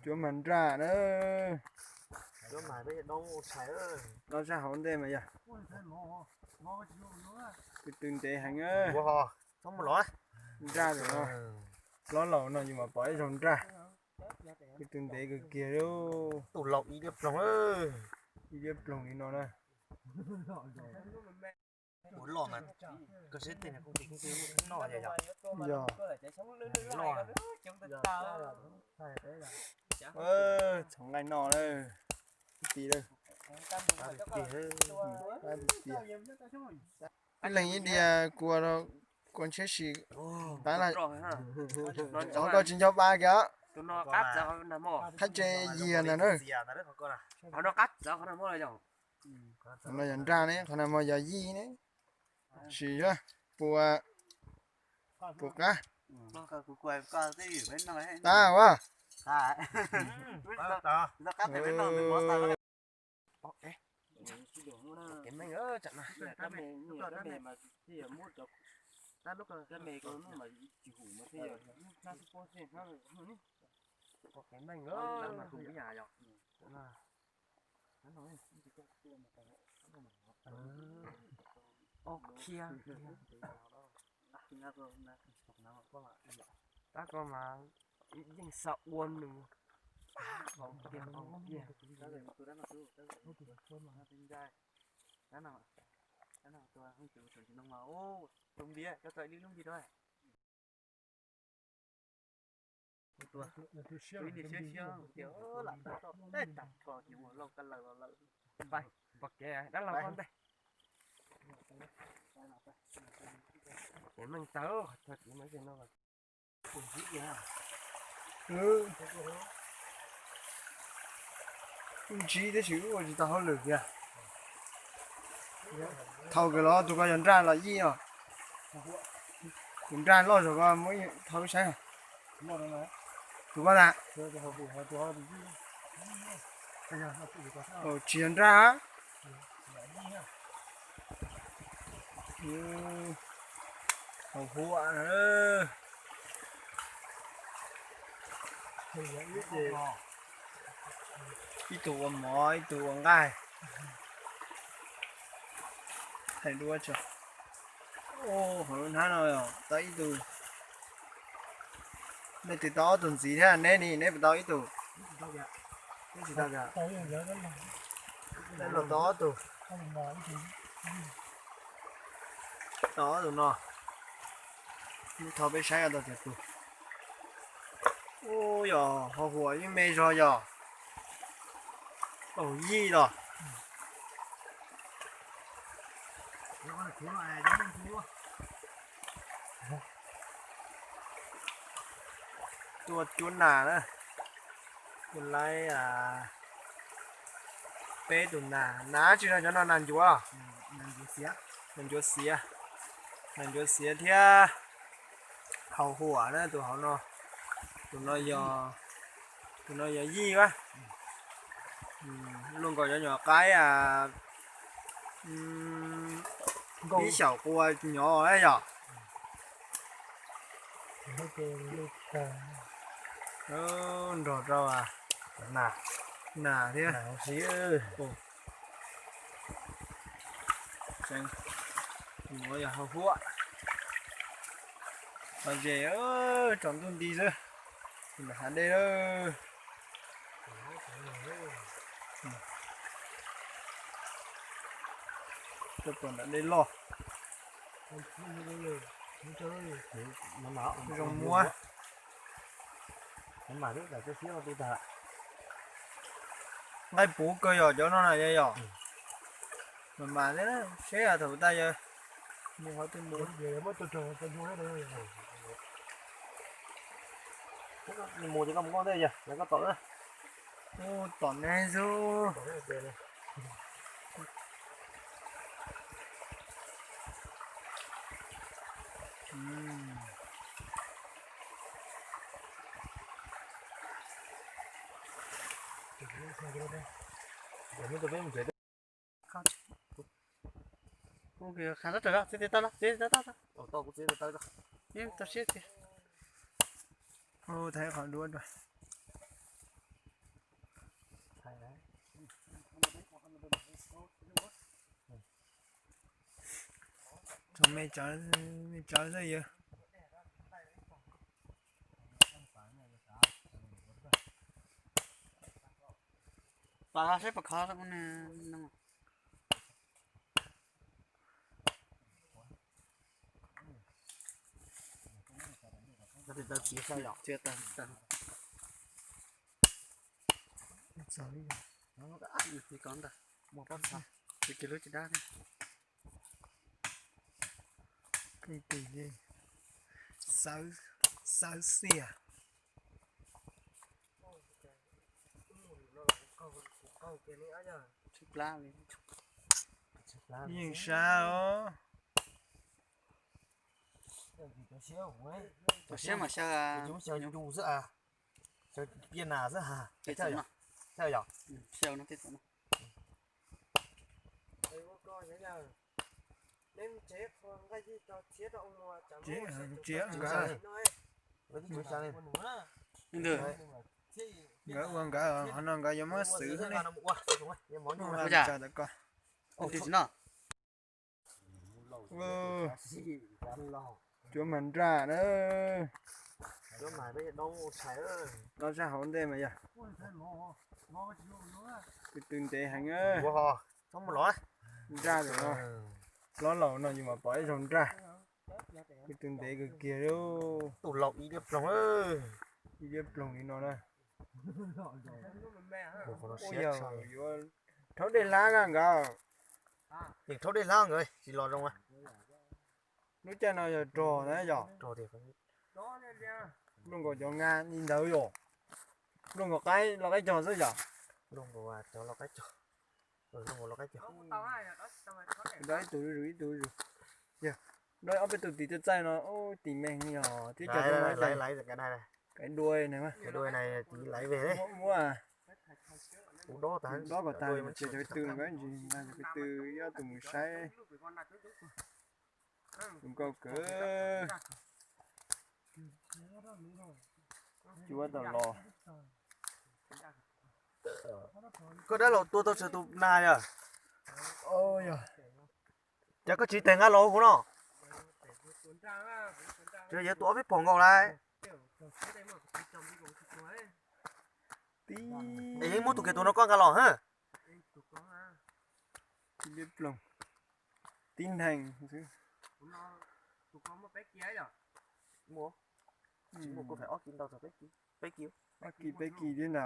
Cuab mas nraj na. Dob zaj hauv ntej mas yog. Kwv tw ntev heev. Nraj no, hlob laus no yus mas pom ib zaug nraj. Kwv tw ntev kawg kiag li. Ib liab ploog li no na. Yog. Txhoov nqaij noj na. Ib tis lawm. Ib leeg ib diav kua, kua ntsheb si. Qab, koj tsis nco pa kiag. Thaj tse yias ntag na. Qhov no yog nraj ne, qhov no mas yog yij ne. Sim yuav pua, pua qab. Tab ua. Tab koj mas yeej xav ua nws. Tus npiav, koj txawm li lub npiav rau. Tus siab siab tias lam tau tej tag nrho ces ua lauj kab laws los lawm. Pais, pom kev dab laug koj ntej. Ces meej tawv qhov chaw tid mas no. Ntsib tab sis wb ua tsis tau hauj lwm kiag. Thaum kawg los tus ko yog nraj los yij os. Tus nraj loj zog ko muab thau saib. Tus ko ntag. Tsis yog nraj. Hau huam. Ib tug ua mov, ib tug ua nqaij. Thaij duab tso. Hauv lub hnab no tau ib tug. Nej twb tau ob tug ntxiv thiab, neb ni, neb puas tau ib tug? Neb tsis tau. Neb los tau ob tug. Tau ob tug no. Thov peb saib tau tias tus. Ub, yog hau huam yeej me zog yog. Au yij los. Tuaj cuab nas na. Kuv laib peb tus nas, nas tsis yog cov no nas ncuav. Nas ncuav xiav, nas ncuav xiav thiab hau huam na tus hauv no. Tus no yog, tus no yog yij a. Luaj nkaus cov nyuam qaib ib xyaum qua nyov yog. Nrog rau nas thiab. Yog hau huam. Los ze, tsaus ntuj nti xwb. Ntawm hav dej lawm. Tuaj tom nram dej loj. Zoo muab. Nqaij puv kawg yog cov no na yog. Mas mas thiab seb thaum tas yog mus qhov twg mus. Mus ces koj mus koj ntej, yog koj tom na. Ub, tom neb xwb. Khav sab raws, txiav txiav taw, txiav txiav taw, txiav tau siab tiag. Ua, thaij qhov duab rau. Tso me tsawv, me tsawv xwb yog. Pab saib pab khov no. Xawv xiam. Yeej sab os. Cov siab mas xyaw, xyaw ncu xwb, xyaw piaj nas xwb ha. Xyaw no, xyaw no. Nkawd ua nkawd, qhov no nkawd yuav muab xwb ne. Ua tsa tau koj. Cuab mas nraj na. Los sab hauv ntej mas yog. Tw tw ntev heev. Nraj lawm no. Hlob laus no yus mas pom ib zaug nraj. Tw tw ntev kawg kiag li. Ib liab ploog li no na. Ua yog yuav rhaub dej hlab nkawd. Rhaub dej hlab nkawd tsis los zoo. Lub caij no yog rog na yog. Luaj nkaus cov nqa li ntawd yom. Luaj nkaus qaib los qaib cog xwb yom. Luaj nkaus cov los qaib cog. Ib tug zuj zus, ib tug zuj zus. Yog, ob peb tug tis txaij txaij no, ub, tis me heev yog thiab cog, kav dua na. Muab, muab, dob kom tag, ces cov peb tw no, cov peb tw ib ob tug mus saib. Tus nkauj kawg. Cuab tau los. Koj dab laug tua tau tsawg tus nas yog? Yog. Ces koj tsis tes nqa los huv no. Ces yog tua ob peb pom nkaus lawm. Es yeej muab tus kiag tus no koj nqa los hab. Tib neeg xwb. Muaj, kuv hais ob kis ntau txog peb kis, peb kis. Ob kis, peb kis thiab ntag.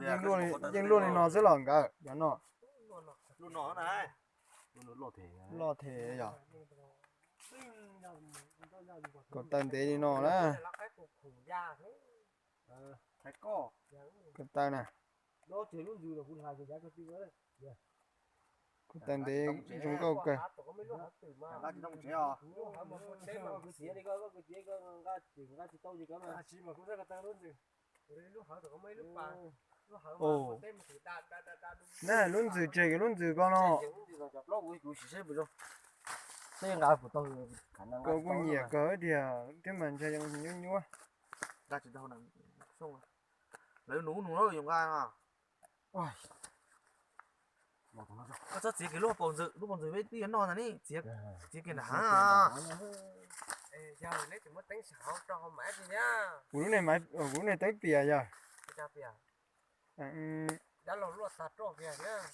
Yeej luaj li no xwb los nkawd cov no. Loj them yog. Kom tawm ntev li no na. Kom tawm na. Kom tawm ntev zoo nkauj kawg. Nab, lub ntxws tseg lub ntxws ko no. Koj kuj nyiam kawg tiag thiab mas ntshai nyuab nyuab. Lawv nus nus na yus nqa. Koj txhob txiav kiag lub hauv paus ntxwm, lub paus ntxwm peb twb yuav noj ntag ne, txiav kiag nram hav. Kuv lub niag, kuv lub niag teeb piam yog.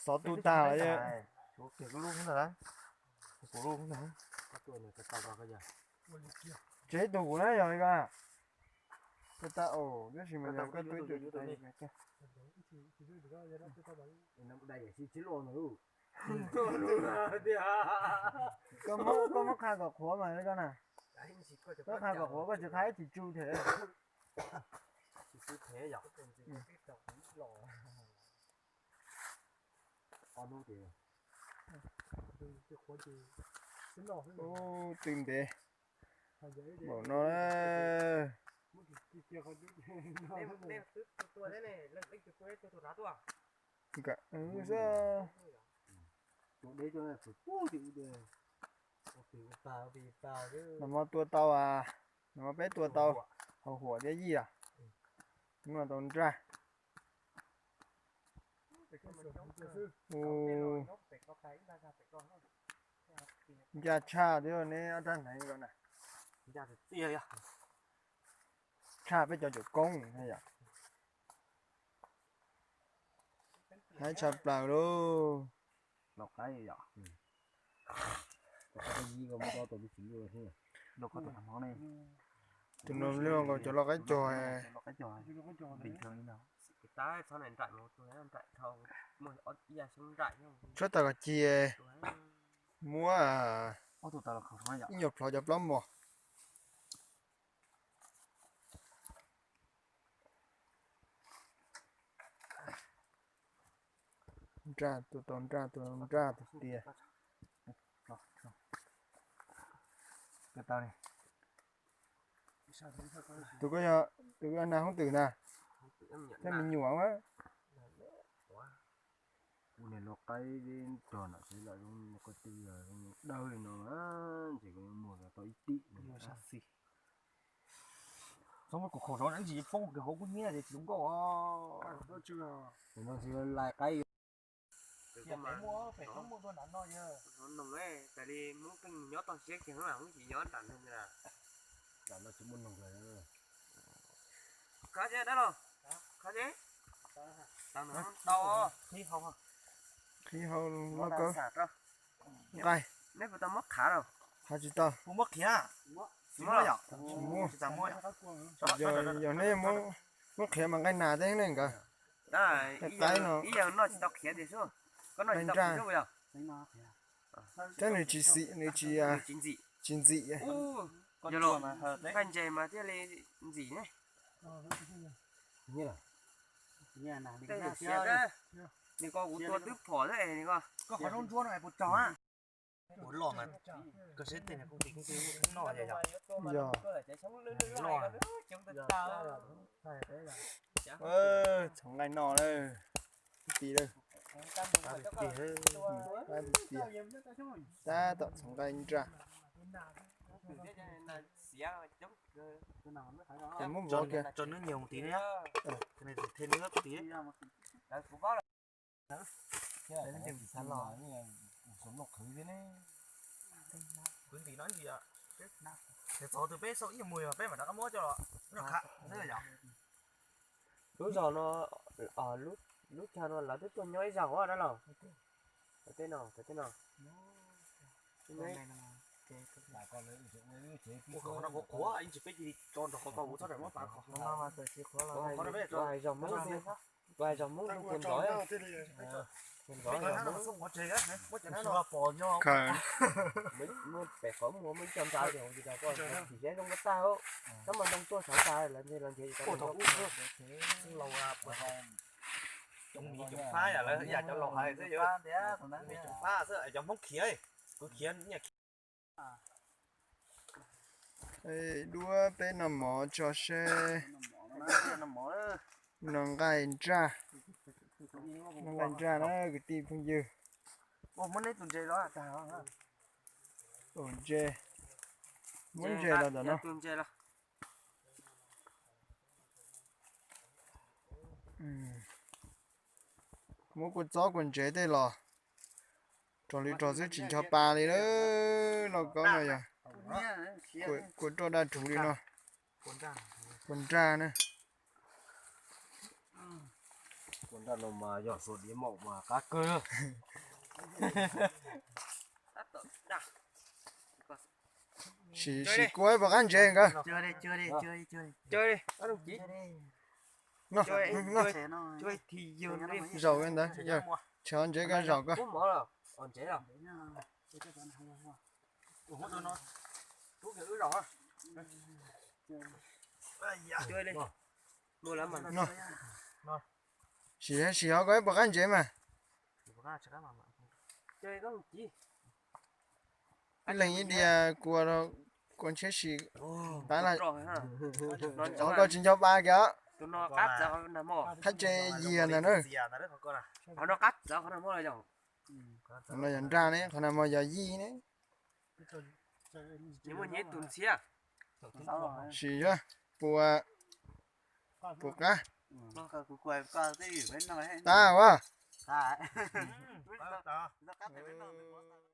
Xov tu tag lawm. Tseg ib tug kuv na yog li ko. Koj tau ub, tab sis mas koj tau ib tug. Koj muab qha kom qhuav mas li ko na. Koj qha kom qhuav, koj tsis qha ib chim tsu them. Ub, tw ntev npaum no na. Nkawd xwb. Nag hmo tua tau, nag hmo peb tua tau hauv huam thiab yij os. Hnub no tau nraj. Ncaj tshaj thiab neb ob rab hneev ko na. Tshaj peb cov caum koob na yom. Haib tshaj plaws lauj. Tus no loj nkaus cov loj qaib cog. Tshuab tas kom ci, muab ib nyuag plhov cov plaub mos. Nraj, tua tau nraj, tua tau nraj tiag tiag. Tus ko yog, tus ko yog nag hoob twm na, thiab me nyuam. Kuv niag loj qaib rog no xwb los zoo ko tw zoo dawb li no, ntshe kuv yuav muag tau ib tim no. Txhob muab kuv khaum zov ntsis poob kiag hauv kub hnyiab ces tsis zoo nkauj. Lais qaib. Pem muaj, pem toob muaj dua nram no yog. Nov noog, tas li Hmoob pheej nyob toj siab kiag, Hmoob tsis nyob nram noog na. Nram no tsis muaj noog lawm. Khov ces dab laug, khov ces. Tau, qhib hau loj kawg. Nqaij. Neb puas tau muab qhav los? Qhav tsis tau. Kuv muab qhiav. Tsis muab yom? Tsis muaj. Yog, yog neb muab qhiav mas nqaij nas teb ne nkawd. Nqaij qaib no. Ib yam noj tsis tau qhiav tiag xwb. Koj noj tsis tau qhiav xwb yog? Tab nws tsis xim, nws tsis, tsis ntxim. Nqaij ntses mas thiaj li ntxim ne. Tej xia, nws ko kuv tua twb phom xwb es nws ko. Koj qhov zoo ntsuab no puas tsaug a? Ua loj mas koj saib tej niag kooj tis kooj tis noj yog yog. Yog. Loj. Txhoov nqaij noj lawm. Tis lawm. Tab tom txhoov nqaij nraj. Ces muab vov kiag. Tso nws nyoos tis ne. Tis. Kwv ntim no ntsis, ces txog twg peb xauj ib nyuag mus peb mam rov qab muab coj los noj khav xwb yom. Lub zos no, lub chaw no lawv twb tuaj nyob ib zaug dab laug. Tej no, tej no. Ua kom qhov no qhuav qhuav, yeej tsis peb cia li tso nrog qhov ko, kuv txhob rawm muab pav qhov. Kuv hais zog Hmoob, kuv hais zog Hmoob tiag nrov. Tiag nrov zog Hmoob. Muab pem qhov muag muab cov ntxa ces hauv tsis tau koj, tsis zeb zoo koj tag. Tab mas ntoo tuaj sawv tas lawv ntshe lawv ntshe tsis tau. Coob mis coob fab yam lawv yam cov laus hais xwb, coob fab xwb, cov Hmoob khiav, kuv khiav nyiaj khiav. Duab peb noj mov tso seb. Noj nqaij nraj, noj nqaij nraj na kwv tij phooj ywg. Ua ntses, muab ntses los ntawm no. Muab kua txob kua ntsev tej los rog li rog xwb tsis ncho pa li lawm. Lauj kaub no yog kua roj daj rhuv li no. Kua nraj na. Kua nraj no mas yog xuas diav maum mas qab kawg. Sim, sim kua puas qab ntsev nkawd. No, no. Zaum ntawd, tshav ntsev koj zaum koj. No. Sim, sim ho koj puas qab ntsev mas. Ib leeg ib diav kua, kua ntshiab si. Qab los, koj tsis nco pa kiag. Qab tse yiag ntawd na. Qhov no yog nraj ne, qhov no mas yog yij ne. Nws muaj nyiaj tus ntxhiab. Sim yuav pua, pua qab. Tag ua.